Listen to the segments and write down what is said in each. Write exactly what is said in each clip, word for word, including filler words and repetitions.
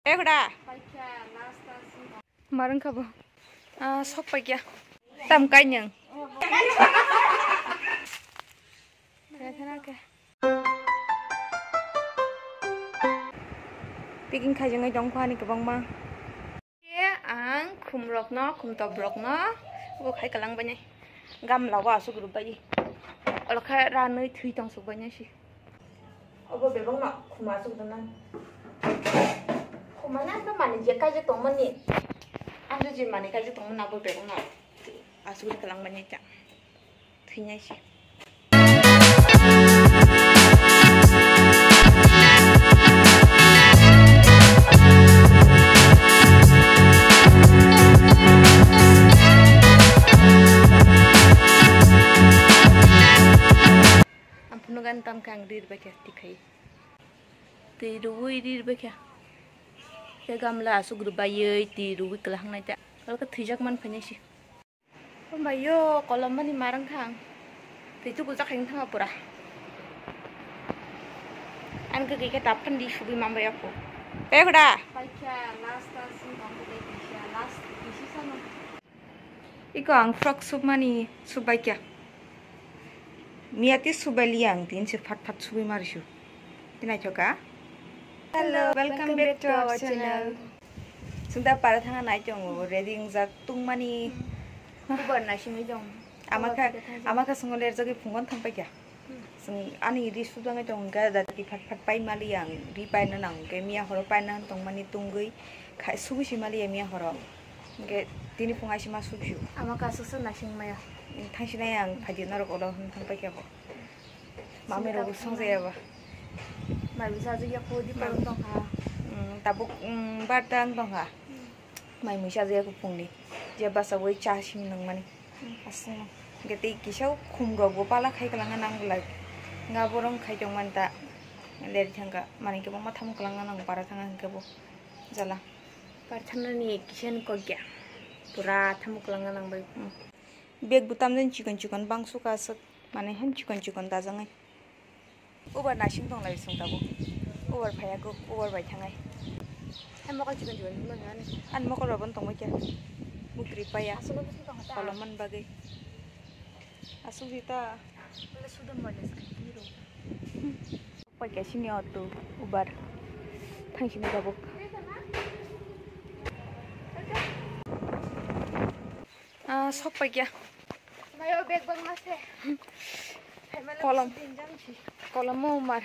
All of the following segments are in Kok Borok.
Ekda. Marung kabo. Ah, sok paikya. Tam kai nyang. Thana thana ke. Picking khaijangwi tongkha ani kwbangma. Ang khumrokno, khumtoprokno bo khai kalang bani. Gamla o asuk rwbai. Olo khe ranwi thwi tong suk bani si. Obo bebak no khum asuk rwna. Khum mane ang to mani je kaijak tongmani. Ang to je mani kaijak tongmani abo bebak no asuk rw kalang bani ta. Thwinai se. Ang phunuk ani tamkhe ang rir bai khe tikhai. Twi rwui rir bai khe. Tei gamla asuk rwbaiwi twi rwui kwlahang nai ta. Oro khe thwijak man phainai se. Hambai yo, kolom mani marang kha ang. Twi tuku jak khaing thanga pura. Ang khe khe tap phan di subi mambai ako. Pekda. Paikha last ta sing tong khe kisa last kisi sano. Iko ang frock submani subai kya. Miyati subai liya ang tin se phat phat subi marisu. Tinai choka. Hello, welcome back to our channel. Sungta para thanga nai tongo, ready wngjak tungmani. Ubar naisingwi tong. Ama kha, ama kha sungo lerjagwi phungon thangpai kha. Sung ani ri sudangwi tong kha, da ti phat phat pai mali ang, ri paina nang khe miya horo paina tongmani tungwi khai sugi si mali miya horo. Hingke tini phung aisi ma subsio. Ama kha suksa naising maya. Thangsinai ang phaidi norok ulo hwn thangpai kha bo. Mami rok song jaya ba. Mai bisa aja ya ko di parang tong kha. Tabuk barta ang tong kha. Mai muisa je kuphungni je basa wi cha sing nangmani. Aswkno. Hingke tei kisa khum rok bo pala khai kwlangna nang belai. Nga borong khai tongmani ta. Leri thangka mani khe bo ma thamu kwlangna nang para thanga hingke bo jala. Par thangnani kisa ni kok ya. Pura thamu kwlangna nang bai. Bag bo tamjani chikon chikon bangso ka aswk mane hem chikon chikon dajangai. Ubar nasing tong lai sung tabuk. Ubar phaiya kuk, ubar bai thangai. Hai mokol chikon chikon phunuknani. Ani mokol rok bono tongbai kha. Mukri paiya. Aswk no bwswk tong kha ta? Kolom man bagwi. Aswk di ta. Wala sudom bai le sai di ro. Pai kha sini auto, Ubar. Thang sini tabuk. Ah, sok pai kya. Mayo bag bang ma se. Kolom. Kolom mo mar.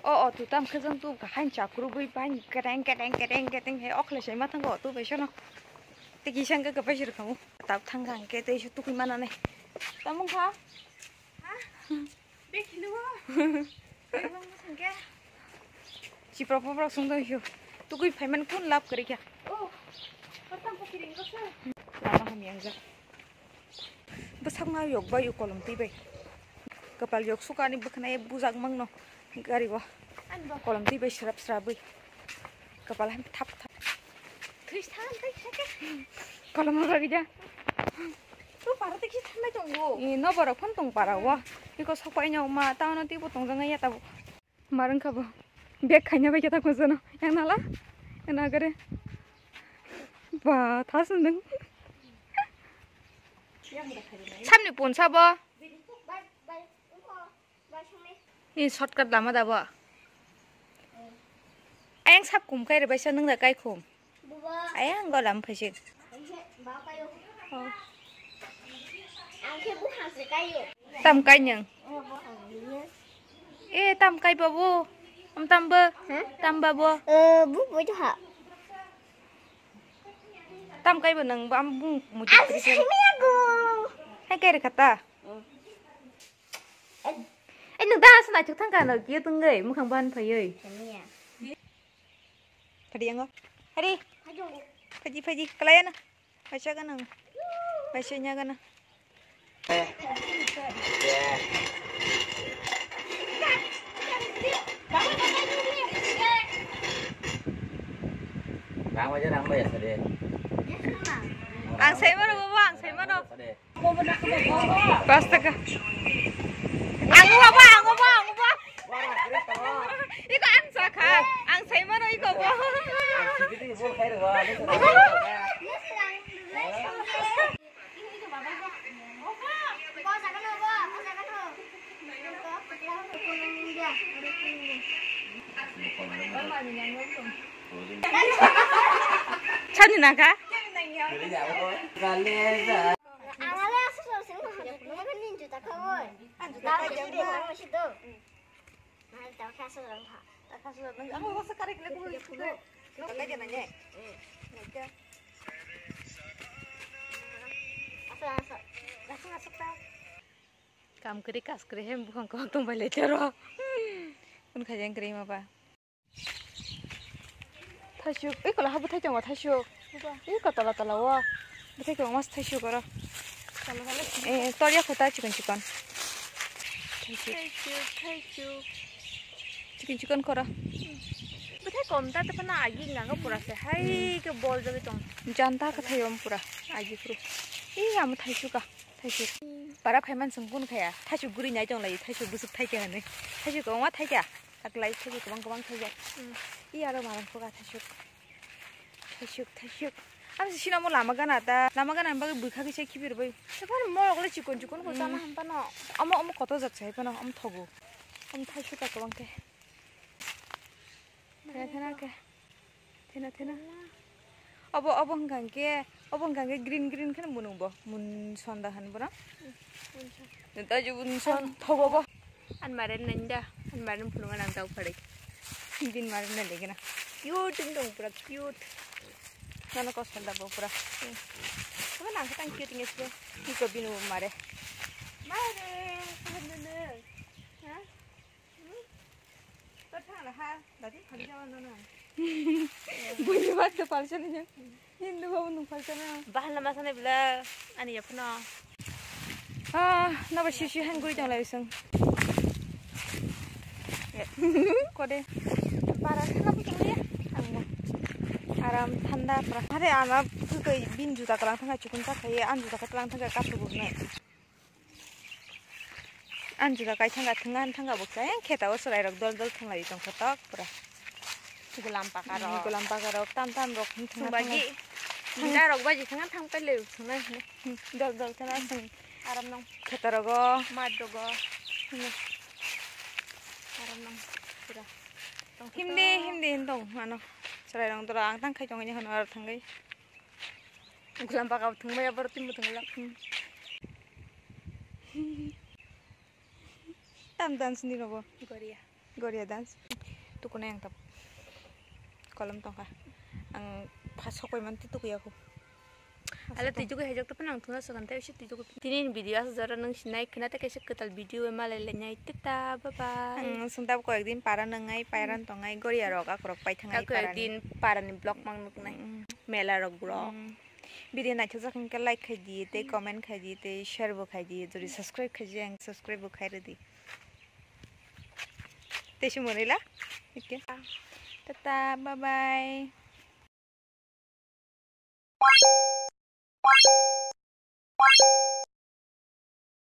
O, o, tu tam khajang tu ka han chakru bui ban kereng kereng kereng kereng he okhle sai ma thango tu bai sono. Te ki sang ka pai sir khamu. Tap thang thang ke te su tu ki mana ne. Tamung kha? Ha? Bag khinu wo. Bag bang ma thang ke. Chipra popra sung dong hiu. Tukui phaiman kun lap kari kya? Oh, patang pakiring ko sa. Lama ham yang jak. Bwsakma yok bai kolom twi bai. Kwpal yok sukani bwkhwnai bujak mangno gari o. Kolom twi bai srap srap bai. Kwpal ham thap thap. Thwi than thwi sake. Kolom rok rida. Tu para te kisa thanai tongo. E, no borok phone tong para o. Iko sok pai no ma taono twi bo tong jang ya tabuk. Mar wngkha bo. Bag khaina bai khe ta khojano. Yang nala. Yang nagare. Ba, tha sundung. Samni punsa bo. Ni shortcut lama da bo. Ayang sak kum kai re baisa nung da kai khum. Ayang go lam phaising. Tam kai nung. Eh, tam kai babu. Am tam ba. Tam babu. Eh, bu bu ha. Tam kai ba nung ba am bu mu. Hai kai re kata. Eh, nung da sana chuk thang ka no kiyo tunggai mukhang ban phayoi. Tadi yang go. Hari. Phaji, phaji. Kalaya na. Baisa gana. Baisa nya gana. Rang baja, rang baja sade. Ang sai mano, baba, ang sai mano. Sade. Pas taka. Ang uwa ba, ang uwa ba, ang uwa ba. Iko ang saka. Ang Saimano iko bo. Chani naka? Kam kwrwi kas kwrwi he buphang kwbang tongbai lai tero. Kun kha jeng kwrwi ma ba. Thaisuk, ei kola ha bwthai tongo thaisuk. Ei ko tola tola o. Bwthai kwbangma se thaisuk oro. Eh, torya kho ta chikon chikon. Thaisuk. Thaisuk, thaisuk. Chikon chikon koro. Bwthai kom ta tei phano agi nang pura se hai ke bol jagwi tong. Janta khathai om pura agi phuru. Ei amo thaisuk a, thaisuk. Para phaiman sung kun khaya. Thaisuk guri nai tong lai, thaisuk busuk thaikya hwnwi. Thaisuk kwbangma thaikya. Taklai thaisuk kwbang kwbang thaijak. Hmm. I aro marang kho ga thaisuk. Thaisuk, thaisuk. Ang sino mo lama gana ta. Lama gana bagwi bwkha kisa khibir bai. Sephar morok le chikon chikon ko chana Hmm. Ham pano. Omo, omo koto jak sai pano, omo thogo. Omo thaisuk ka kwbang khe. Thena, thena khe. Thena, thena. Obo, obo hwnkha hwnkhe, obo hwnkha hwnkhe green, green kheno mwnung bo. Mun sonda han bono. Nta ju mun son thogo bo. An maren nanda, an maren phunung an ang tau phadai. Bin maren nanda gena. Cute wng tong pura cute. Nono kosol da bo pura. Obo nang khe tang cute nge sile. Iko binu mare. Mare, nene. Ha? Buini baksa palsa ni jang. Hindu babu nung palsa na. Bahal nama sana bila ani ya phano. Ah, nabo sisi han guri tong lai sung. Kode. Para sana bu tong ya. Angbo. Aram thanda pra. Are ana kukoi bin juta kalang thanga chukun ta khai an juta kalang thanga kasu bu na. Ang juda kai thangka thwngna thangka bo khe kheta o chwrai rok dol dol thwnglai tong kha tok pura. Gulam paka rok. Gulam paka rok tam tam rok thwngna thangka. Baji. Thwngna rok baji thwngna thang pai le thwngna hino. Dol dol khena thwng. Aram nong. Kheta rogo. Mat rogo. Aram nong. Pura. Himdi himdi hin tong mano. Chwrai rok dora ang tang khai tong hino aro thangwi. Gulam paka bo thwngmaya borok twi muthungla. Tam dance ni robo. Goria. Goria dance. Tukuna yang tap. Kolom tongkha. Ang pha sokoi man ti tukuya khu. Ala twi tuku hejak to panang thuna sokan te usi twi tuku. Tini ni video asa jora nung sinai khna te kaisa kwtal video malai lai nai tita bye bye. Ang sung tab ko ekdin para nangai pairan tongai goria rok akorok pai thangai. Ako parani. Ekdin parani vlog mang nuknai. Mm. Mela rok bro. Mm. Video naithokjak hwnkhe like khai di, tei comment khai di, tei share bo khai di, jodi subscribe khai di, ang subscribe bo khai rwdi. Tei se mwnwi la? Okay. Tata, bye bye.